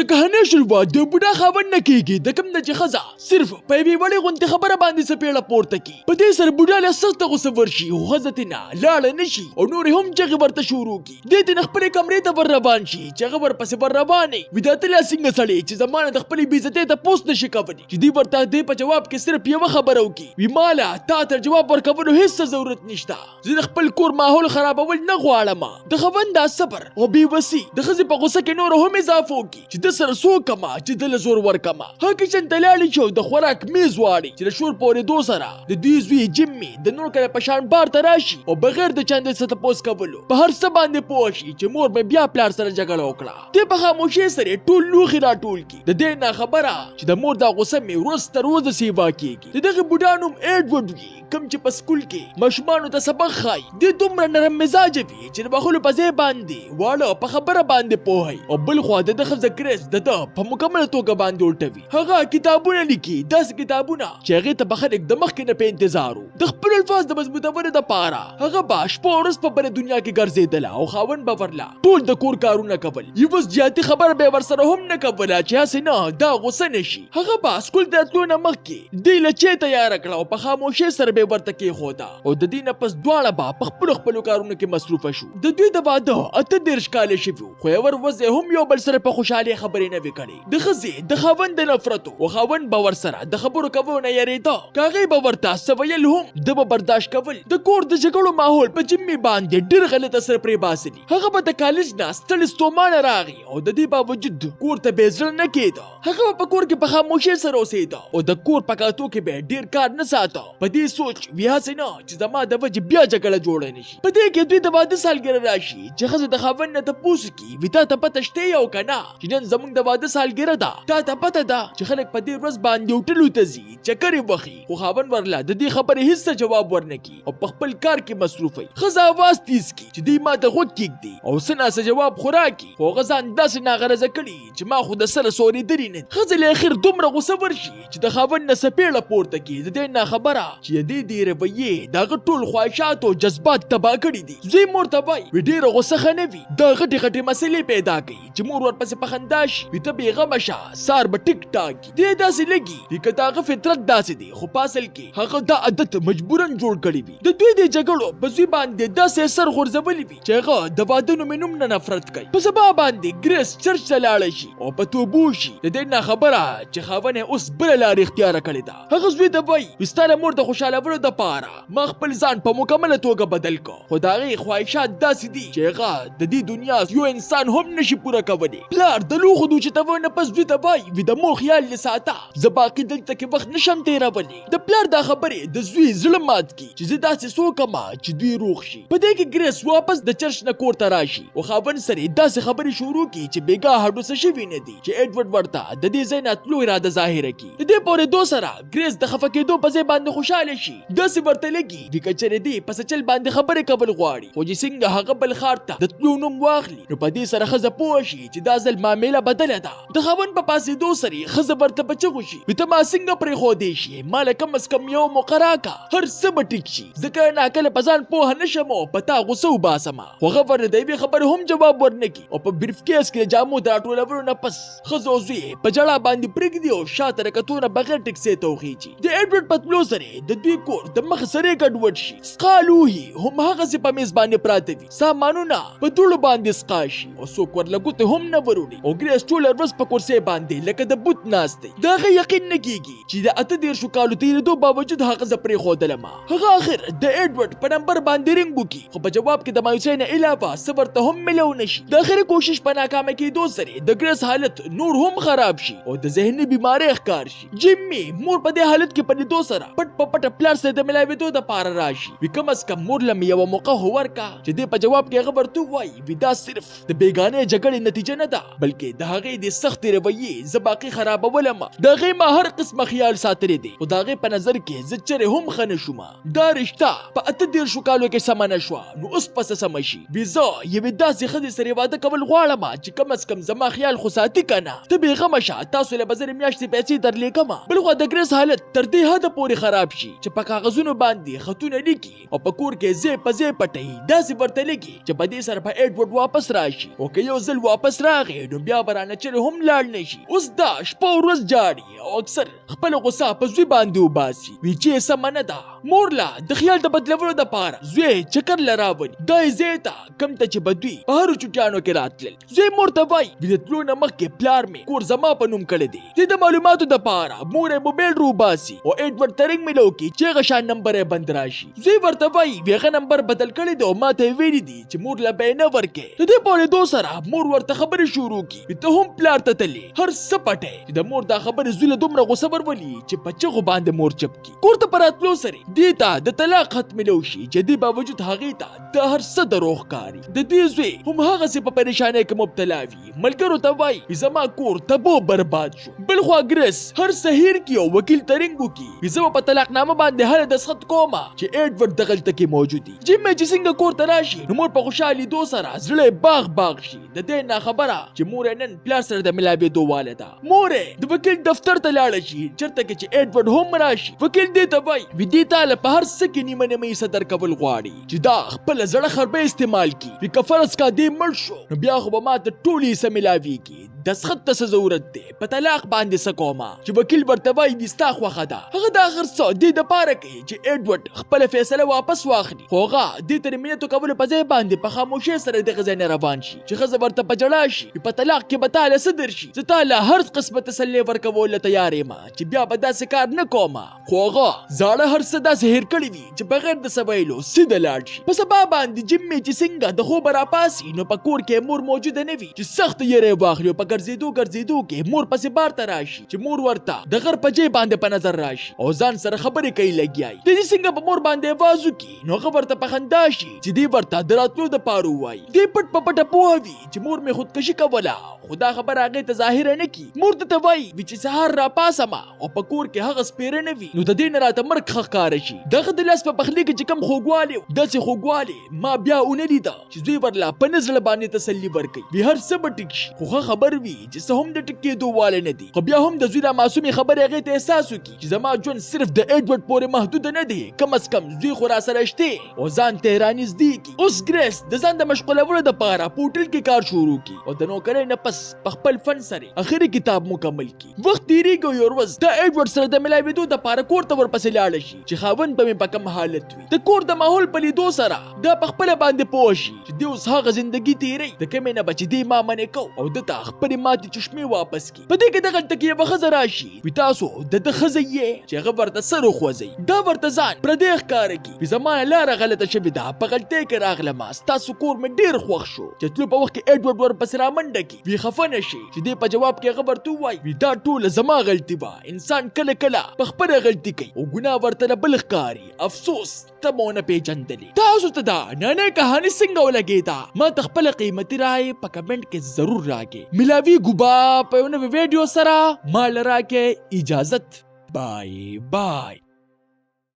د کهنې شروعات د بوډا خاوند نه کیږي، د کوم نه چې ښځه صرف په یوې وړې غوندې خبره باندې څپېړه پورته کړي. په دې سره بوډا له سخته غوسه ورشي، خو ښځه ترې نه لاړه نه شي او نورې هم چغې ورته شروع کړي. دی ترې نه خپلې کمرې ته ور روان شي چې هغه ورپسې ور روانې وي. دا ته لا څنګه سړی چې زما نه د خپلې بې عزتۍ تپوس نه شې کولی؟ چې دی ورته د دې په جواب کې صرف یوه خبره وکړي، وي ماله تا تر جواب ورکولو هېڅ څه ضرورت نشته، زه د خپل کور ماحول خرابول نه غواړم. د خاوند دا صبر او بې وسي د ښځې په غوسه کې نوره هم اضافه وکړي چې ده سره څه وکړم چې ده له زور ورکړم. هغه کچن ته لاړې شي او د خوراک میز واړي چې د شور په اورېدو سره د دوی زوی جیمي د نور کله په شان بار ته راشي او بغیر د چا د څه تپوس کولو په هر څه باندې پوه شي چې مور مې بیا پلار سره جګړه وکړه. دی په خاموشۍ سره ټول لوښي راټول کړي، د دې نه خبره چې د مور دا غوسه مې ورځ تر ورځې سیوا کیږي. د دغه بوډا نوم ایډورډ وي، کوم چې په سکول کې ماشومانو ته سبق ښایي. دی دومره نرم مزاجه وي چې د وهلو په ځای باندې واړه په خبره باندې پوهوي، او بلخوا د ده ښځه ګریس د ده په مکمله توګه باندې الټه وي. هغه کتابونه لیکي، داسې کتابونه چې هغې ته به خلک د مخکې نه په انتظار وو. د خپلو الفاظ د مضبوطولو دپاره هغه به شپه او ورځ په بله دنیا کې ګرځېدله او خاوند به ورله ټول د کور کارونه کول. یوه زیاتي خبره به یې ورسره هم نه کوله چې هسې نه دا غوسه نه شي. هغه به سکول ته تلو نه مخکې دې له چای تیاره کړه او په خاموشۍ سره به یې ورته کېښوده او د دې نه پس دواړه به په خپلو خپلو کارونو کې مصروفه شو. د دوی د واده 38 کاله شوي وو، خو یوه ورځ یې هم یو بل سره په خوشحالۍ خبرې نه وې کړې. د ښځې د خاوند د نفرت و، خاوند به ورسره د خبرو کولو نه یریده، که هغې به ورته څه ویل هم ده به برداشت کول. د کور د جګړو ماحول په جمي باندې ډېر غلط اثر پرې باسلي. هغه به د کالج نه ستړی ستومانه راغی او د دې باوجود کور ته به یې زړه نه کېده. هغه به په کور کې په خاموشۍ سره اوسېده او د کور په کاتو کې به یې ډېر کار نه ساته، په دې سوچ وي هسې نه چې زما د وجې بیا جګړه جوړه نه شي. په دې کې دوی د واده سالګره راشي چې ښځه د خاوند نه تپوس وکړي، وي تا ته پته شته او که نه چې نن زمونږ د واده سالګره ده؟ تا ته پته ده چې خلک په دې ورځ باندې هوټلو ته ځي، چکرې وهي؟ خو خاوند ورله د دې خبرې هیڅ څه جواب ورنه کړي او په خپل کار کې مصروف وي. ښځه اواز تیز کړي چې دی ما ته غوږ کیږدي او څه نا څه جواب خو راکړي، خو هغه ځان داسې ناغرضه کړي چې ما خو د سره څه اورېدلي نه دي. ښځې له اخر دومره غوسه ورشي چې د خاوند نه څپېړه پورته کړي، د دې ناخبره چې د دې دې رویې د هغه ټول خواهشات او جذبات تباه کړي دي. زوی مور ته وایي، وي ډېره غوسه ښه نه وي، دا غټې غټې مسلې پیدا کوي چې مور ورپسې په خندا شي، وي ته بېغمه شه، سار به ټیک ټاک وي. دی داسې لګي وي که د هغه فطرت داسې دی، خو په اصل کې هغه دا عادت مجبوراً جوړ کړی وي. د دوی دې جګړو په زوی باندې داسې اثر غورځولی وي چې هغه د واده نومې نوم نه نفرت کوي. په سبا باندې ګریس چرچ ته لاړه شي او په توبو شي، د دې ناخبره چې خاوند یې اوس بله لار اختیاره کړې ده. هغه زوی ته وایي، وي ستا د مور د خوشحالولو دپاره ما خپل ځان په مکمله توګه بدل کړ، خو د هغې خواهشات داسې دي چې هغه د دې دنیا یو انسان هم نشي پوره کولی. پلار د لوښو د اوچتولو نه پس زوی ته وایي، وي د مور خیال دې ساته، زه باقي دلته کې وخت نشم تېرولی. د پلار دا خبرې د زوی زړه مات کړي چې زه داسې څه وکړم چې دوی روغ شي. په دې کې ګریس واپس د چرچ نه کور ته راشي او خاوند سره یې داسې خبرې شروع کړي چې بېګا هډو څه شوي نه دي چې ایډورډ ورته د دې ځای نه تلو اراده ظاهره کړي. د دې په اورېدو سره ګریس د خفه کېدو په ځای باندې خوشحاله شي، داسې ورته لګي وي که چېرې دی په څه چل باندې خبرې کول غواړي، خو چې څنګه هغه بل ښار ته د تلو نوم واخلي نو په دې سره ښځه پوه شي چې دا ځل معامله بدله ده. د خاوند په پاڅېدو سره یې ښځه ورته په چغو شي، وي ته ما څنګه پرېښودی شې، ما له کم از کم یوه موقع راکړه، هر څه به ټیک شي، زه کله ناکله په ځان پوهه نه شم او په تا غوسه وباسم. خو هغه ورته د یوې خبرې هم جواب ورنه کړي او په بریف کیس کې د جامو د راټولولو نه پس ښځه او زوی یې په ژړا باندې پرېږدي او شاته د کتو نه بغیر ټکسۍ ته وخېژي. د ایډورډ په تلو سره د دوی کور د مخ سرې ګډوډ شي، سقا لوښي هم هغسې په میز باندې پراته وي، سامانونه په دوړو باندې سقا شي او څوک ورله ګوتې هم نه وروړي او ګریس ټوله ورځ په کرسۍ باندې لکه د بت ناست دی. د هغه یقین نه کیږي چې د 38 کالو تېرېدو باوجود هغه زه پرېښودلم. هغه اخر د ایډورډ په نمبر باندې رینګ وکړي، خو په جواب کې د مایوسۍ نه علاوه څه ورته هم ملو نه شي. د اخري کوشش په ناکامه کېدو سره د ګریس حالت نور هم خراب شي او د ذهني بیمارۍ ښکار شي. جیمي مور په دې حالت کې په لیدو سره پټ په پټه پلار سره د ملاوېدو دپاره راشي، وي کم از کم مور له مې یوه موقع خو ورکه چې دې په جواب کې هغه ورته ووایي، وي دا صرف د بېګانې جګړې نتیجه نه ده، بلکې د هغې دې سختې رویې زه باقي خرابولم. د هغې ما هر قسمه خیال ساتلی دی، خو د هغې په نظر کې زه چېرې هم ښه نه شوم. دا رشته په 38 کالو کې سمه نه شوه، نو اوس به څه سمه شي؟ وي زه یوې داسې ښځې سره واده کول غواړم چې کم از کم زما خیال خو ساتي که نه. ته بېغمه شه، تاسو له به زه د میاشتې پیسې درلېږم. بلخوا د ګریس حالت تر دې حده پورې خراب شي چې په کاغذونو باندې خطونه لیکي او په کور کې ځای په ځای پټوي، داسې ورته لګي چې په دې سره به ایډورډ واپس راشي، او که یو ځل واپس راغی نو بیا به به رانه چېرې هم لاړ نه شي. اوس دا شپه او ورځ ژاړي او اکثر خپله غوسه په زوی باندې وباسي، وي چې سمه نه ده. مور لا د خیال د بدلولو دپاره زوی چکر له راولي، دا یې ځای ته کوم ته چې به دوی په هرو چوټیانو کې راتلل. زوی مور ته وایي وي د تلو نه مخکې پلار مې کور زما په نوم کړی دی. د دې معلوماتو دپاره مور یې موبایل روباسي او ایډورډ ته رنګ میلاو کړي چې هغه شان نمبر یې بند راشي. زوی ورته وایي وي هغه نمبر بدل کړی دی او ما ته یې ویلي دي چې مور له به یې نه ورکوې. د دې په اورېدو سره مور ورته خبرې شروع کړي وي ته هم پلار ته تلې هر څه پټې، چې د مور دا خبرې زوی له دومره غوسه ورولي چې په چغو باندې مور چپ کړي. کور ته په راتلو سره دې ته د طلاق خط میلاو شي چې دې باوجود هغې ته د هر څه دروغ ښکاري. د دې زوی هم هغسې په پریشانۍ کې مبتلا وي، ملګرو ته وایي وي زما کور تباه برباد شو. بلخوا ګریس هر څه هېر کړي او وکیل ته رنګ وکړي وي زه به په طلاقنامه باندې هله دستخط کوم چې ایډورډ دغلته کې موجود وي. جیمي چې څنګه کور ته راشي نو مور په خوشحال لیدو سره زړه یې باغ باغ شي، د دې ناخبره چې مور یې نن پلار سره د ملاوېدو واله ده. مور یې د وکیل دفتر ته لاړه شي چېرته کې چې ایډورډ هم راشي. وکیل دې ته وایي وي دې تا له په هر څه کې نیمه نیمه حصه درکول غواړي چې دا خپله زړه خربه استعمال کړي، وي که فرض کا دې مړ شو نو بیا خو به ما ته ټولې حصه ملاویږي، دستخط ته څه ضرورت دی، په طلاق باندې څه کومه. چې وکیل ورته وایي وي ستا خوښه ده. هغه دا هر څه دې دپاره کوي چې ایډورډ خپله فیصله واپس واخلي، خو هغه دې ته د مینتو کولو په ځای باندې په خاموشۍ سره دغه ځای نه روان شي چې ښځه ورته په ژړا شي وي په طلاق کې به تا له څه درشي، زه تا له هر قسمه تسلې ورکولو له تیار یم چې بیا به داسې کار نه کومه. خو هغه زاړه هر څه داسې هېر کړي وي چې بغیر د څه ویلو سیده لاړ شي. په سبا باندې جیمي چې څنګه د خوبه راپاڅي نو په کور کې مور موجوده نه وي چې سخت یره یې واخلي او په ګرځېدو ګرځېدو کې مور پسې بار ته راشي چې مور ورته د غر په جې باندې په نظر راشي او ځان سره خبرې کوي لګیا وي. دی چې څنګه په مور باندې اواز وکړي نو هغه ورته په خندا شي چې دی ورته د راتلو دپاره ووایي. دی پټ په پټه پوه وي چې مور مې خودکشي کوله، خو دا خبره هغې ته ظاهره نه کړي. مور ده ته وایي وي چې سهار راپاڅمه او په کور کې هغه سپېره نه وي نو د دې نه راته مرګ ښه ښکاره شي. د هغه د لاس په پخلي کې چې کوم خوږوالی و داسې خوږوالی ما بیا ونه لیده چې زوی ورله په نه زړه باندې تسلي ورکوي وي هر څه به ټیک شي، خو ښه خبر وي چې څه هم د ټیک کېدو والی نه دی. خو بیا هم د زوی دا معصومې خبرې هغې ته احساس وکړي چې زما ژوند صرف د ایډورډ پورې محدود نه دی، کم از کم زوی خو راسره شته او ځان ته یې رانږدې کړي. اوس ګریس د ځان د مشغولولو دپاره په هوټل کې کار شروع کړي او د نوکرۍ نه پس په خپل فن سره اخري کتاب مکمل کړي. وخت تېرېږي او یو ورځ د ایډورډ سره د ملاوېدو دپاره کور ته ورپسې لاړه شي چې خاوند به مې په کوم حالت وي. د کور د ماحول په لیدو سره دا په خپله باندې پوه شي چې دی اوس هغه زندګي تېروي د کومې نه به چې دی ما منې کو او ده ته خپلې ماتې چشمې واپس کړي. په دې کې دغلته کې یوه ښځه راشي وي تاسو د ده ښځه یې چې هغه ورته سر وخوځوي. دا ورته ځان پردی ښکاره کړي وي زما نه لاره غلطه شوې ده، په غلطۍ کې راغلمه، ستاسو کور مې ډېر خوښ شو. چې تلو په وخت کې ایډورډ ورپسې رامنډه کړي وي خفه نه شي چې دی په جواب کې هغه ورته ووایي وي دا ټوله زما غلطي وه، انسان کله کله په خپله غلطي کوي او ګناه ورته له بل ښکاري، افسوس ته مو نه پېژندلې. تاسو ته دا ننۍ کهاني څنګه ولګېده؟ ما ته خپله قیمتي رایه په کمنټ کې ضرور راکړئ. ملاویږو به په یو نوې ویډیو سره. ما له راکړئ اجازت. بای بای.